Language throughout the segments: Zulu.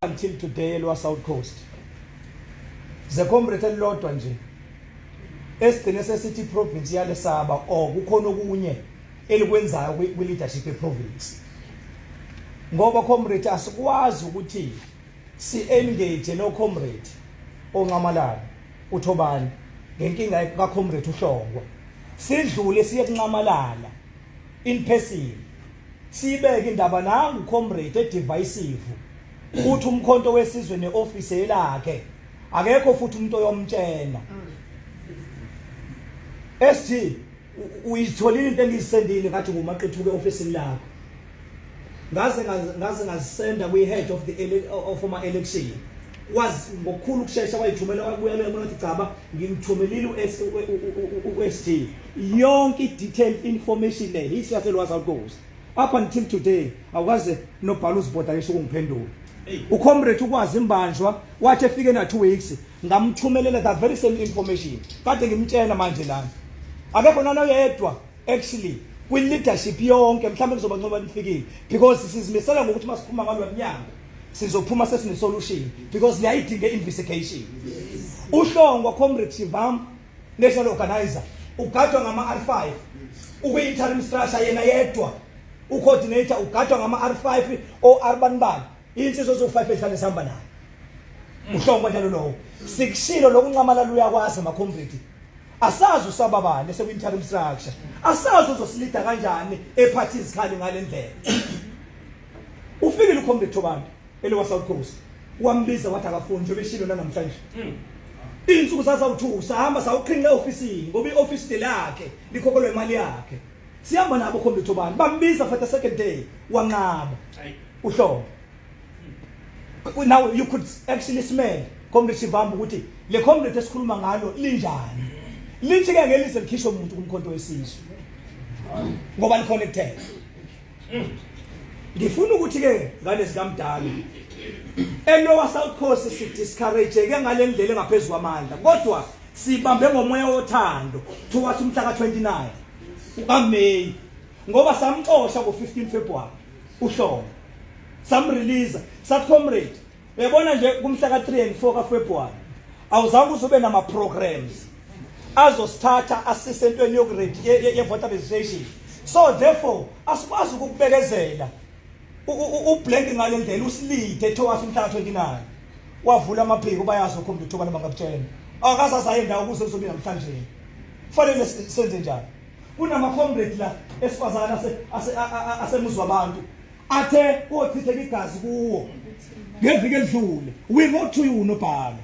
Until today eLower South Coast ze-comrade elilodwa nje esigcine sesithi iprovince yalesaba or kukhona okunye elikwenzayo kwi-leadership yeprovince, ngoba comrade asikwazi ukuthi si-engage no-comrade onxamalala uThobani ngenkinga ka-comrade uHlongwa, sidlule siye kunxamalala in person, siyibeke indaba nangu comrade edivisive, uthi umkhonto wesizwe neoffice elakhe, akekho futhi umuntu oyomtshena. SG, uyitholile into engiyisendile ngathi ngumaqethuke officeini lakho, ngaze ngazisenda kwi head of the of my election, wazi ngokukhulu ukushesha wayithumela, wabuya le wathi cha, ngimthumelile u-SG yonke i-detailed information le history yaseLower South Coast. Up until today awukaze nobhala uzibhoda ngisho ukungiphendula. Ucomrade ukwazi imbanjwa wathi efike na 2 weeks ngamthumelela the very same information kade ngimtshela. Manje lana akekho nanoyedwa actually kwi-leadership yonke, mhlawumbe kuzoba ncoba nifikile, because sizimisela ngokuthi masiphuma ngalo mnyango sizophuma sesine-solution, because liyayidinga i-investigation. Uhlongwa comrade Shivam, national organizer, ugadwa ngama-R5, ukwi-interim structure yena yedwa ucoordinator, ugadwa ngama-R5 o-R bani bani, insizwa eziwu-5 ezihlale sihamba naye uhlongwa njalo. Lowo sikushilo lokunxamalala uyakwazi ama-comrade, asazi usababani esekwi-interim structure, asazi uzosilida kanjani ephatha izikhali ngale ndlela. Ufikile ucomrade Thobani eLower South Coast, wambiza wathi akafuni njengoba eshilo nanamhlanje. Iy'nsuku zazawu-2 sahamba sawuqhinqa e-ofisini ngoba i-ofisi lakhe likhokhelwa imali yakhe, sihamba nabo comrade Thobani, bambiza for the second day, wanqaba uhlobo. Now you could actually smell, comrade Shivambu, ukuthi le comrade esikhuluma ngalo linjani, lithi ke ngelize likhishwe umuntu kumkhonto wesizwe ngoba liconnected. Ngifuna ukuthi ke ngane sikamdala eLower South Coast si discourage ke ngale ndlela engaphezulu kwamandla, kodwa sibambe ngomoya wothando towards umhla ka29 ukaMay, ngoba samxosha ngo15 February uhlobo, samrelease, sathi comrade, uyabona nje kumhla ka3 and 4 kaFebruary awuzange uzobe nama programs azosithatha asise entweni yokuready ye voter registration, so therefore asikwazi ukukubekezela ublank ngale ndlela usilide towards umhla ka29. Wavula amaphiko, bayazi ukhombisa ukuthi bangakutshela akazazaye indawo kuze kuzobe namhlanje. Kufanele senze njani? Kunama comrade la esifazana asemuzwa abantu athe kochitheka igazi kuwo ngeviki elidlule. We wrote to you nobhalo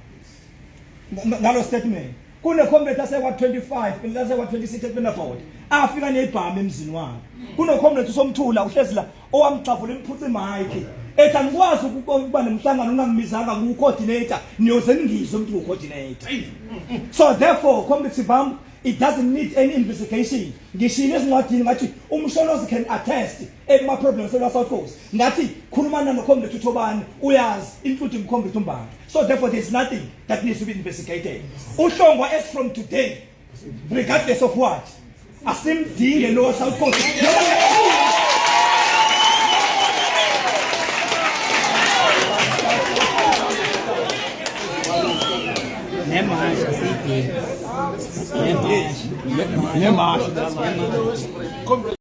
ngalo statement. Kune comrade asekwa 25 asekwa 26 ePenafort afika nezibhamu emzini wakhe. Kuno comrade usomthula uhlezi la owamxavula imphuca imic ethi angikwazi ukuba nemhlangano ungangibizanga, ngu-coordinator, niyoze ningizwe ukuthi ngu-coordinator. So therefore, comrade Shivambu, it doesn't need any investigation. Ngishilo ezincwadini ngathi umsholozi can attest ema-problems eLower South Coast, ngathi khulumana nocomrade uThobani uyazi, including comrade uMbantu. So therefore there's nothing that needs to be investigated. Uhlongwa as from today, regardless of what, asimdinge lo South Coast. Nemashi asiyidingi. Nemashi. Nemashi.